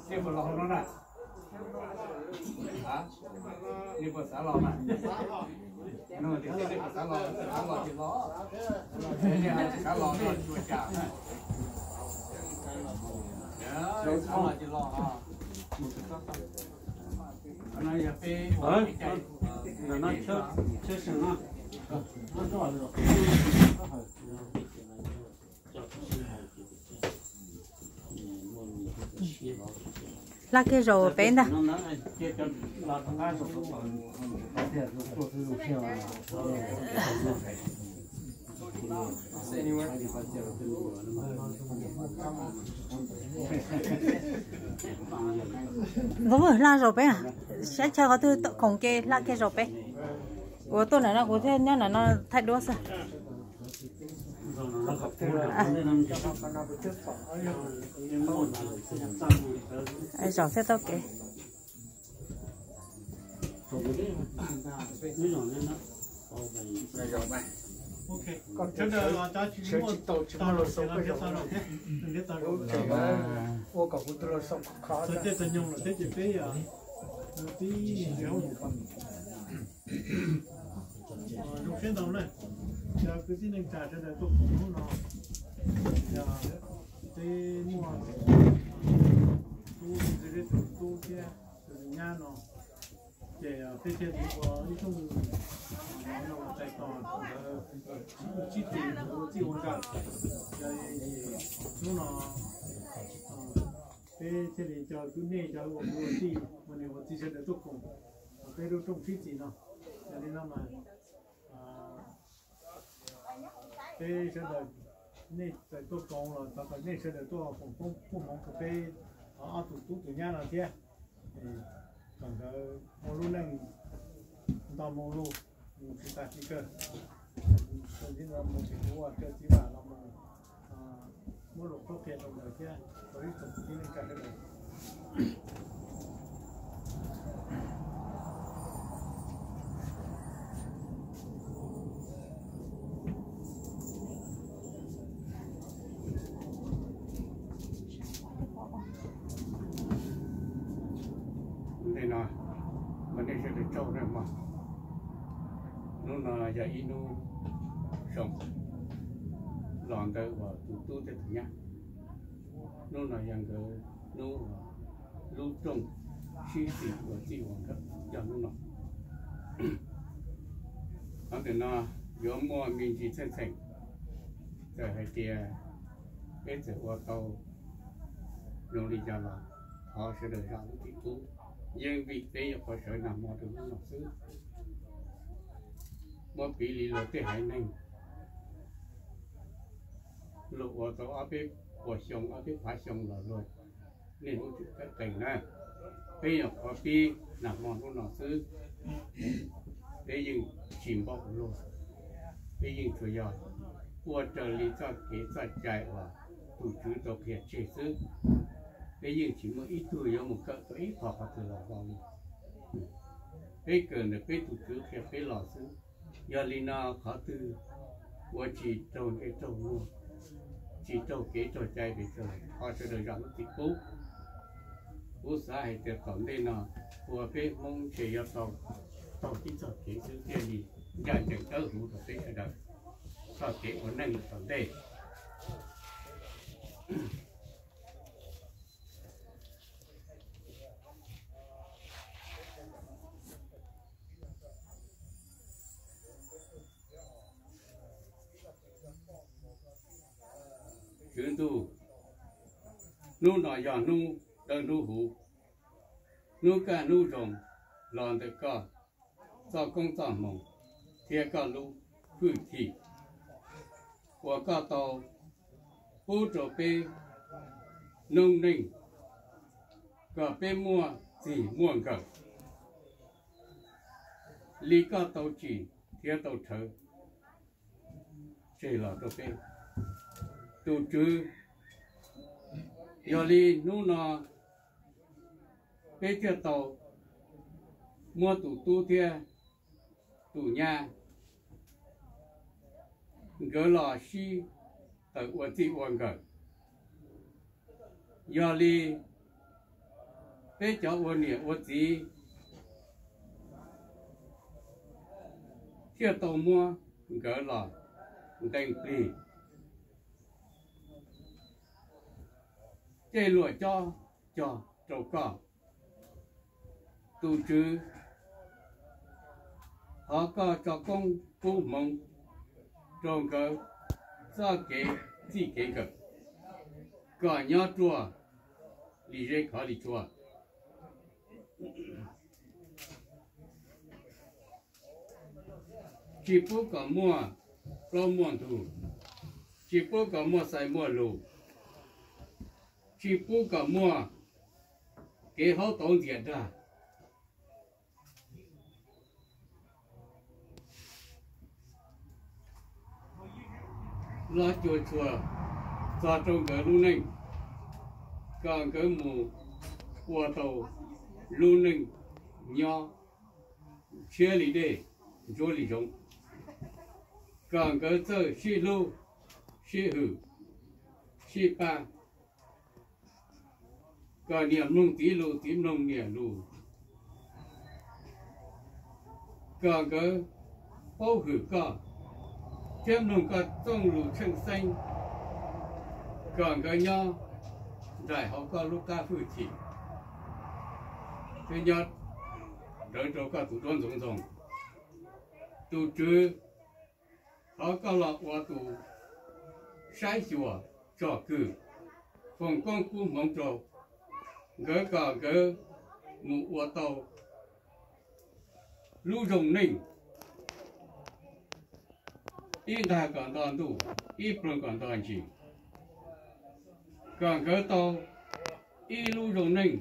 Nej puas los hauv no na? Nej puas xav los mas? No tias nej puas xav los, xav los ces los, nej tsis xav los no tsis ua cas na. Xav los ces los. No yog peb ua kev cai. Hla kiag zaum peb ntag. Hla zaum peb, saib chaw qhov twg khoom ces hla kiag zaum peb. Kuv tuaj ntawm no kuv thiaj nyob ntawm no thaij duab xwb. Zaum thiaj tau kev. Ua kom kuv tus laus sau khov khov. Zoo siab ntau na, cov kwv tij neej tsa sawv daws tuaj koom hnub no, yog peb muaj tub, peb tus tub thiab tus nyab no, ces peb thiaj li ua ib rooj no tais tos ntawd, tsib txis ua txij ua nkawm. Hnub no peb thiaj li cov kwv nej cov ua kwv ua tij ua niam ua txiv sawv daws tuaj koom peb lub rooj tsib txis no. Yog li no mas peb sawv daws, nej txawm tuaj koom los thov kom nej sawv daws tuaj foom koob foom hmoov rau peb ob tug tub tus nyab no thiab, kom nkawd ua lub neej nto mus lug, mus tsis tas tsis kawg. Mus tsis ua raws txiv vam los mus muab lus qhuab qhia rau nkawd thiab rau ib tsoom kwv tij neej tsa sawv daws. Ntawm no, mas nej sawv daws tsaug na mog. Hnub no yog ib hnub zoo los ntawm uas tus tub thiab tus nyab. Hnub no yog nkawd hnub uas lub rooj tsib txis uas txij ua nkawm coj hnub no. Qhov ntawm no yuav muaj me ntsis txheej txheem, txawm hais tias peb txawm ua tau zoo li cas los thov sawv daws zam lub txim pub, yeej vim peb yuav qhuav sawv nag hmo rau hnub no xwb. Muab piv li luag tej haiv neeg luag ua tau ob peb puas xyoo ob peb phav xyoo los luag niaj hnub tseem tawm qees na. Peb yog qhuav pib nag hmo hnub no xwb, peb yeej tsis npaum luag, peb yeej tsuas yog ua raws li txoj kev txoj cai uas tus Tswv tau qhia tseg xwb. Peb yeej tsis muaj ib tug yuav mus kawm tau ib qho qhov twg los vau li. Peb kawm ntawm peb tus Tswv qhia peb los xwb. Yog li no qhov twg ua tsis raug ntsej raug muag, tsis raug kev raug cai pes tsawg, thov sawv daws zam lub txim pub. Kuv xav hais tias tom ntej no ua peb Hmoob ntshe yuav tau taug tib txoj kev xwb thiaj li ncaj ncees dawb huv rau peb sawv daws txoj kev ua neej lawm tom ntej. Tswv Ntuj, hnub no yog hnub dawb hnub huv, hnub kaj hnub zoo los ntawm koj txoj koob txoj hmoov thiab koj lub hwj chim uas koj tau pub rau peb noob neej, kom peb muaj txij muaj nkawm li koj tau tsim thiab tau rhawv tseg los rau peb. tus Tswv. Yog li hnub no peb thiaj tau muab tus tub thiab tus nyab nkawd los sib tawm ua txij ua nkawm. Yog li peb cov ua niam ua txiv thiaj tau muab nkawd los ntees plig cej luam cob cog rau koj. Tus Tswv, thov koj tso koob kub hmoov rau nkawd txoj kev txij kev nkawm, kom nyob ruaj li zeb khov li tshua. Tsis pub kom muaj plaub muaj ntug, tsis pub kom muaj xaiv muaj lus, tsis pub kom muaj kev haub tauv ntxias dag los cuam tshuam txog rau nkawd lub neej, kom nkawd mus ua tau lub neej nyob tshiab li dej, ntsuab li zoov, kom nkawd txawj sib hlub, sib hwm, sib pab, kom niam mloog txiv lus, txiv mloog niam lus, kom nkawd paub hwm koj thiab mloog koj txoj lus tsheej xeeb, kom nkawd nyob nraim hauv koj lub qab hwj chim, thiab nyob rawv rau koj tus duab ntxoov ntxoo. Tus Tswv, thov koj los ua tus saib xyuas tsom kwm, foom koob kub hmoov rau nkawd kom nkawd mus ua tau lub zoo neej ib nqag kom nto ntuj, ib ploog kom nto ntsis, kom nkawd tau ib lub zoo neej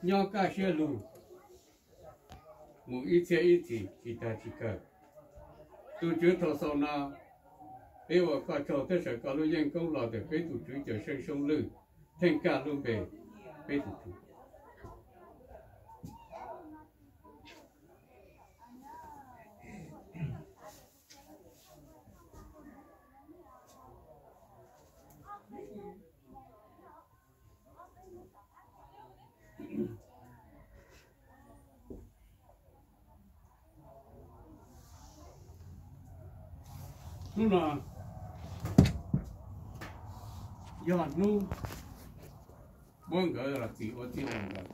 nyob kaj siab lug mus ib txhiab ib txhis tsis tag tsis kawg. Tus Tswv, thaum xaus no peb ua koj tsaug thiab sawv koj lub yeeb koob los ntawm peb tus Tswv Cawmseej Soob Lwj, theej kaj lub npe peb tus Tswv. Hnub no yog hnub muab nkawd los txim ua txij ua nkawm,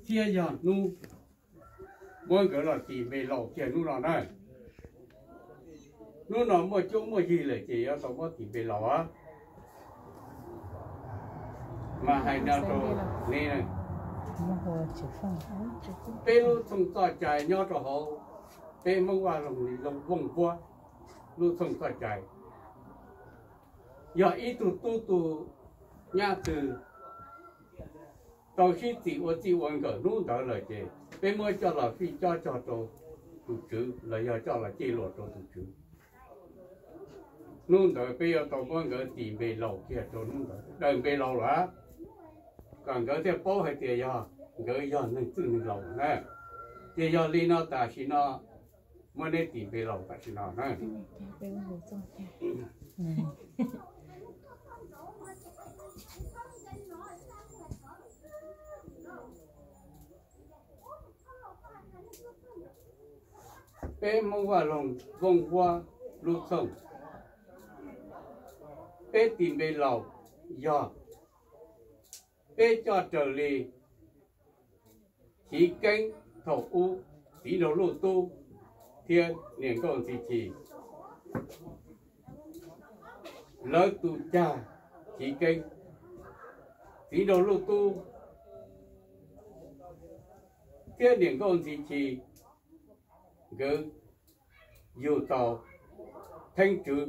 thiab yog hnub muab nkawd los tis npe laus kiag hnub no na. Hnub no muaj cuab muaj yig lawm ces yuav tau muab tis npe laus. Mas hais no rau nej, peb lub txhooj txoj cai nyob rau hauv peb Hmoob Vaj Loog Vooj Vuab lub txhooj txoj cai, yog ib tug tub tug nyab twg tau sib txim ua txij ua nkawm hnub ntawd lawm ces peb muab coj los fij cob cog rau tus Tswv los yog coj los cej luam rau tus Tswv. Hnub ntawd peb yuav tau muab nkawd tis npe laus kiag rau hnub ntawd, daws npe laus lawm. Kom nkawd thiaj paub hais tias yog nkawd yog neeg txwj neeg laus na. Ces yog li no tam sim no muab neb tis npe laus tam sim no na. Peb Hmoob Vaj Loog Vooj Vuab lub txhooj, peb tis npe laus yog peb coj raws li Chiv Keeb thaum ub, Txiv Nraug Luj Tub thiab Niam Nkauj Ntxhi Chim lawv tus cag Chiv Keeb. Txiv Nraug Luj Tub thiab Niam Nkauj Ntxhi Chim nkawd yug tau Theeb Tswv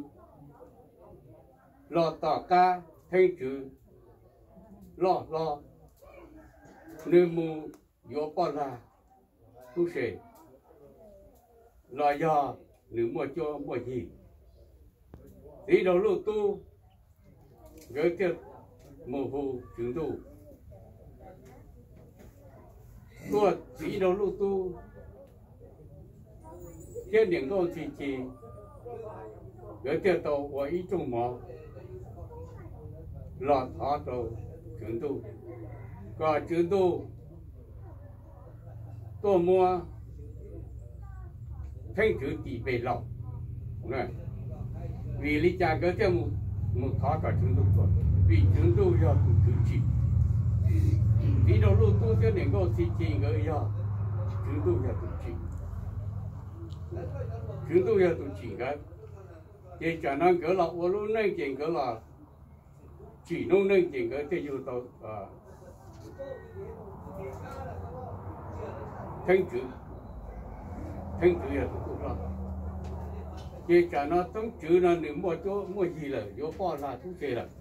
los tom qab Theeb Tswv loj hlob, nws mus yuav poj lag tub se los yog nws muaj cuab muaj yig. Txiv Nraug Luj Tub nkawd thiaj mus hu Tswv Ntuj. Tuaj Txiv Nraug Luj Tub thiab niam nkauj Txhij Ci nkawd thiaj tau ua ib rooj mov los thov rau Tswv Ntuj, kom Tswv Ntuj tuaj muab Theeb Tswv tis npe laus. Vim li cas nkawd thiaj mus thov kom Tswv Ntuj tuaj? Vim Tswv Ntuj yog tus tswv tsim. Txiv Nraug Luj Tub thiab niam nkauj Txhij Ci nkawd yog, Tswv Ntuj yog tus tsim. Tswv Ntuj yog tus tsim nkawd. Ces tsam no nkawd los ua lub neej ces nkawd los tsim noob neej ces nkawd thiaj yug tau Theeb Tswv. Theeb Tswv yog tus tub hlob. Ces tsam no Theeb Tswv no nws muaj cuab muaj yig lawm, yuav poj hla tub se lawm.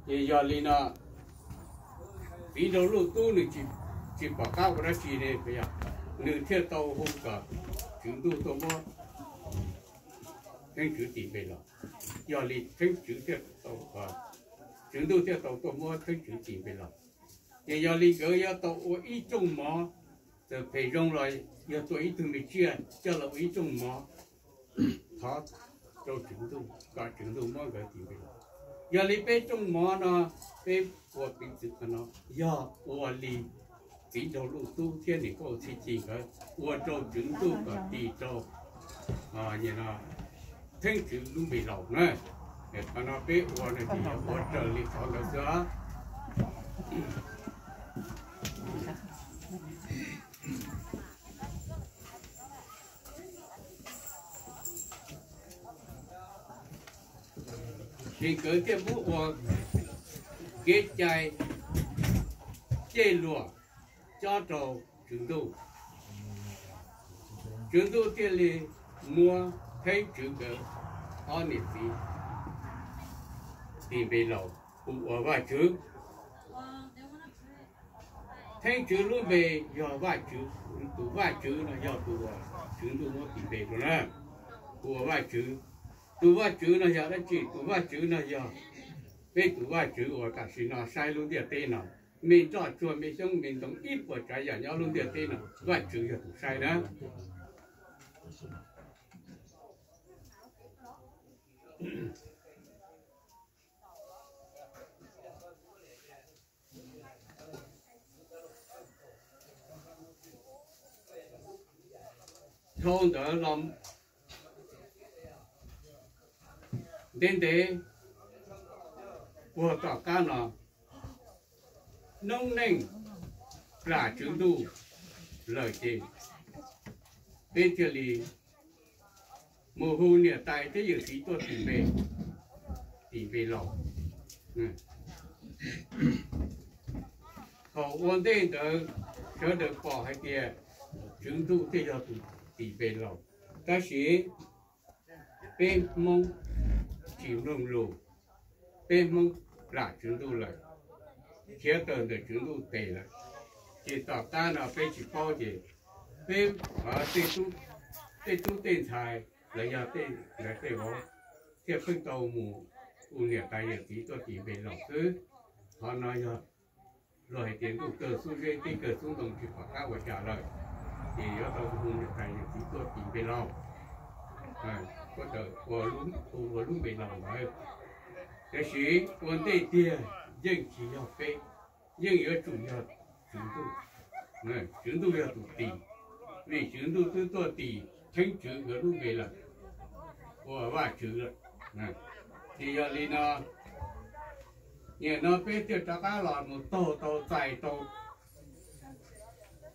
Ces yog li no Txiv Nraug Luj Tub nws tsis pom qab ua dab tsi ne, nws thiaj tau hu kom Tswv Ntuj tuaj muab Theeb Tswv tis npe los. Yog li Theeb Tswv thiaj, Tswv Ntuj thiaj tau tuaj muab Theeb Tswv tis npe los. Ces yog li nkawd yuav tau ua ib rooj mov, txawm phem zoo los yog tua ib tug me tsiaj coj los ua ib rooj mov thov rau Tswv Ntuj kom Tswv Ntuj muab nkawd tis npe los. Yog li peb rooj mov no, peb ua piv txwv qhov no yog ua li Txiv Nraug Luj Tub thiab niam nkauj Txhij Ci nkawd ua rau Tswv Ntuj kom tis rau Theeb Tswv lub npe laus na. Qhov no peb ua no ces yog ua raws li qhov ntawd xwb. Ces nkawd thiaj muab ua kev cai cej luam cob rau Tswv Ntuj. Tswv Ntuj thiaj li muab Theeb Tswv nkawd ob niam txiv tis npe laus hu ua Vaj Tswv. Theeb Tswv lub npe yog Vaj Tswv, tus Vaj Tswv no yog tus uas Tswv Ntuj muab tis npe rau na, hu ua Vaj Tswv. Tus Vaj Tswv no yog dab tsi? Tus Vaj Tswv no yog peb tus Vaj Tswv uas tam sim no saib lub ntiaj teb no, me nroj tsuag me xyoob me ntoo ib puas tsav yam nyob lub ntiaj teb no, Vaj Tswv yog tus saib na. Dhau ntawd los ntev ntev puag tom qab no, noob neej plam Tswv Ntuj lawm ces peb thiaj li mus hu niam tais thiab yawm txiv tuaj tis npe, tis npe laus. Thaum ua ntej ntawd sawv daws pom hais tias Tswv Ntuj thiaj yog tus tis npe laus, tab sis peb Hmoob tsis mloog lus, peb Hmoob plam Tswv Ntuj lawm, khiav tawm ntawm Tswv Ntuj tes lawm. Ces tom qab no peb tsis paub ces peb tej tub tej ntxhais los yog tej vauv thiaj pheej tau mus hu niam tais yawm txiv tuaj tis npe laus xwb. Qhov no yog luag hais tias ntuj kawg xub zeb teb kawg xub ntoo tsis pom qab ua cas lawm, ces yuav tau hu niam tais yawm txiv tuaj tis npe laus, ua, ua lub npe laus ntawd. Tiam sis ua ntej tiag yeej tsis yog peb, yeej yuav tsum yog Tswv Ntuj. Tswv Ntuj yog tus tis, vim Tswv Ntuj twb tuaj tis Theeb Tswv nkawd lub npe lawm, ua Vaj Tswv lawm. Ces yog li no, nim no peb thiaj rov qab los mus taug tau txais tau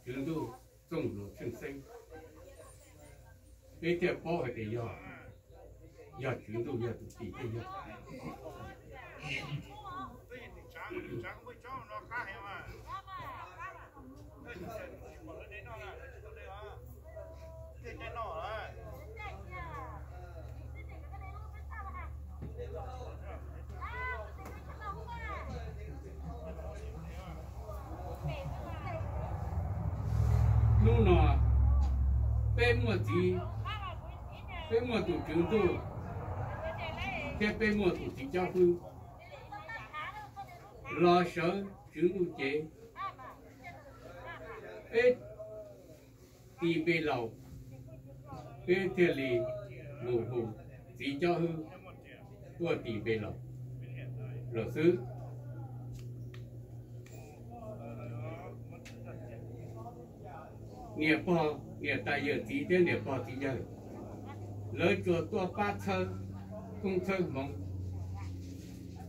Tswv Ntuj txooj lus tsheej xeeb, peb thiaj paub hais tias yog, yog Tswv Ntuj yog tus tis thiaj yog. Hnub no peb muaj txiv, peb muaj tus Tswv Ntuj, thiab peb muaj tus txiv cob fwb los sawv Tswv Ntuj cev, peb tis npe laus, peb thiaj li mus hu txiv cob fwb tuaj tis npe laus lawm xwb. Niam pog, niam tais yawm txiv thiab niam pog txiv yawg, lawv tsuas tuaj pab txhawb koob txhawb hmoov,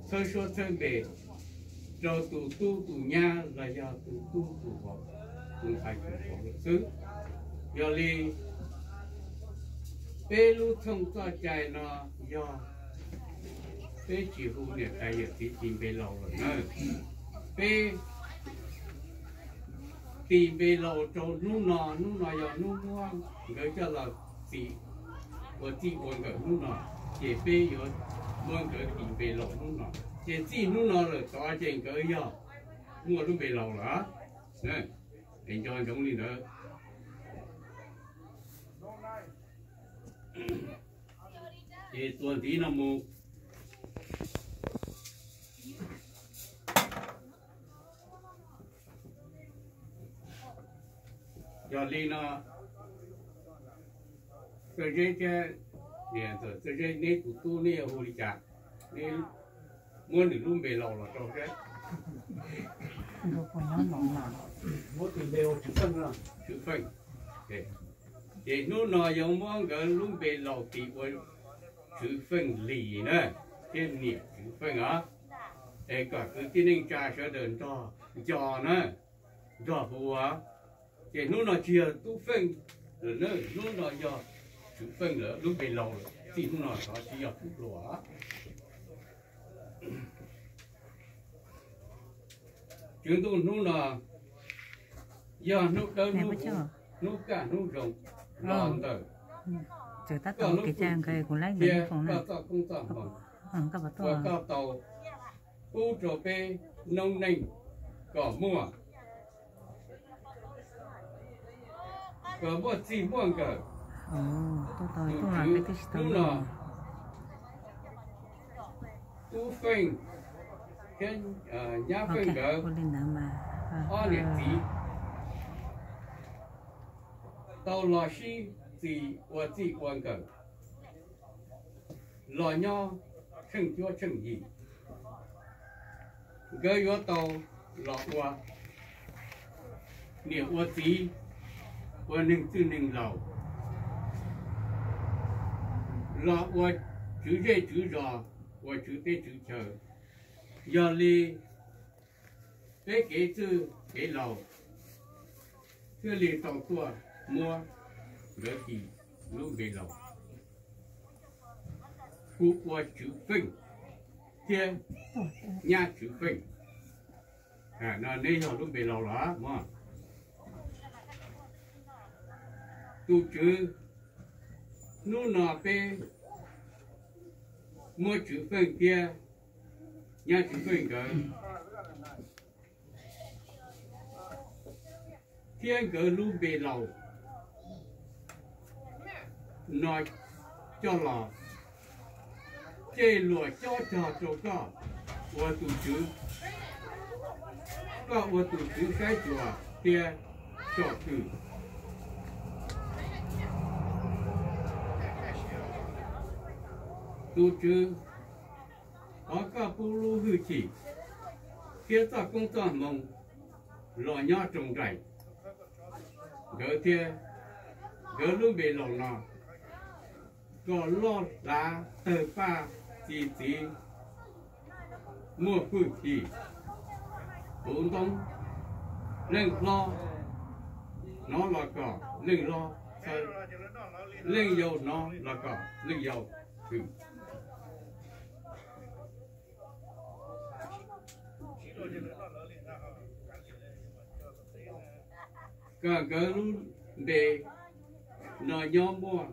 txhawb suab txhawb npe rau tus tub tus nyab los yog tus tub tus vauv, tus ntxhais tus vauv lawm xwb. Yog li peb lub thooj txoj cai no yog peb tsis hu niam tais yawm txiv tis npe laus lawm na. Peb tis npe laus rau hnub no, hnub no yog hnub muab nkawd coj los txim ua txij ua nkawm hnub no, ces peb yuav muab nkawd tis npe laus hnub no. Ces txij hnub no lawm tod ces nkawd yog muaj lub npe laus lawm. Es nco ntsoov li ntawd. Ces txuas ntxiv no mus, yog li no, Txawj Zeb thiab, Txawj Zeb, neb tus tub neb yuav hu li cas? Neb muab nws lub npe laus los rau seb. Tswv Feej. Ces hnub no yuav muab nkawd lub npe laus tis ua Tswv Feej Lis na, thiab niam Tswv Feej os. Es kom kwv tij neej tsa sawv daws nrog nco na, nrog hu ua. Ces hnub no tsis yog Tub Feej lawm na, hnub no yog Tswv Feej lawm, lub npe laus lawm, txij hnub no tod tsis yog Tub Hluas. Tswv Ntuj hnub no yog hnub dawb hnub huv, hnub kaj hnub zoo los ntawm koj lub hwj chim thiab koj txoj koob txoj hmoov uas koj tau pub rau peb noob neej kom muaj, kom muaj txij muaj nkawm. Tus Tswv hnub no, Tub Feej thiab Nyab Feej nkawd ob niam txiv tau los sib txis ua txij ua nkawm, los nyob tsheej cuab tsheej yim. Nkawd yuav tau los ua niam ua txiv, ua neeg txwj neeg laus, los ua tswv zej tswv zos, ua tswv teb tswv chaw. Yog li peb kev txwj kev laus thiaj li tau tuaj muab nkawd tis lub npe laus hu ua Tswv Feej thiab Nyab Tswv Feej. No neb yog lub npe laus los mog. Tus Tswv, hnub no peb muab Tswv Feej thiab Nyab Tswv Feej nkawd thiab nkawd lub npe laus no coj los, cej luam cob cog rau koj ua tus Tswv, koj ua tus Tswv saib xyuas thiab tsom kwm. Tus Tswv, thov koj pub lub hwj chim thiab txoj koob txoj hmoov los nyob roos nraim nkawd thiab nkawd lub npe laus no kom loj hlav tawg paj txi txiv, muaj hwj chim puv ntoob, leej hlob hnov los kom leej hlob txhawb, leej yau hnov los kom leej yau hwm. Kom nkawd lub npe no nyob muaj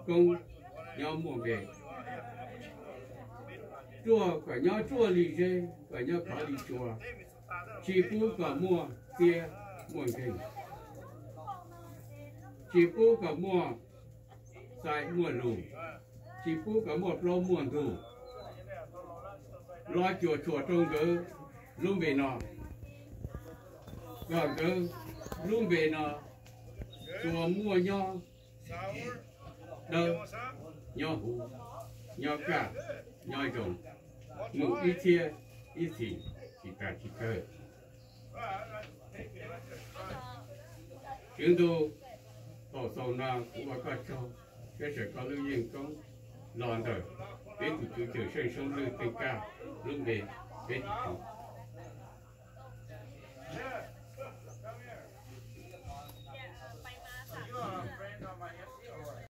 koob, nyob muaj npe, ruaj kom nyob ruaj li zeb, kom nyob khov li tsua, tsis pub kom muaj txiab muaj nkeeg, tsis pub kom muaj txais muaj lus, Tsis pub kom muaj plaub muaj ntug, los cuam tshuam rau nkawd lub npe no, kom nkawd lub npe no tsuas muaj nyob dawb, nyob huv, nyob kaj, nyob zoo, mus ib txhiab ib txhis tsis tas tsis kawg. Tswv Ntuj, thaum xaus no kuv ua koj tsaug, thiab sawv koj lub yeej koob los ntawm peb tus Tswv Cawm Seej Soob Lwj Teej Kaj lub npe, peb tus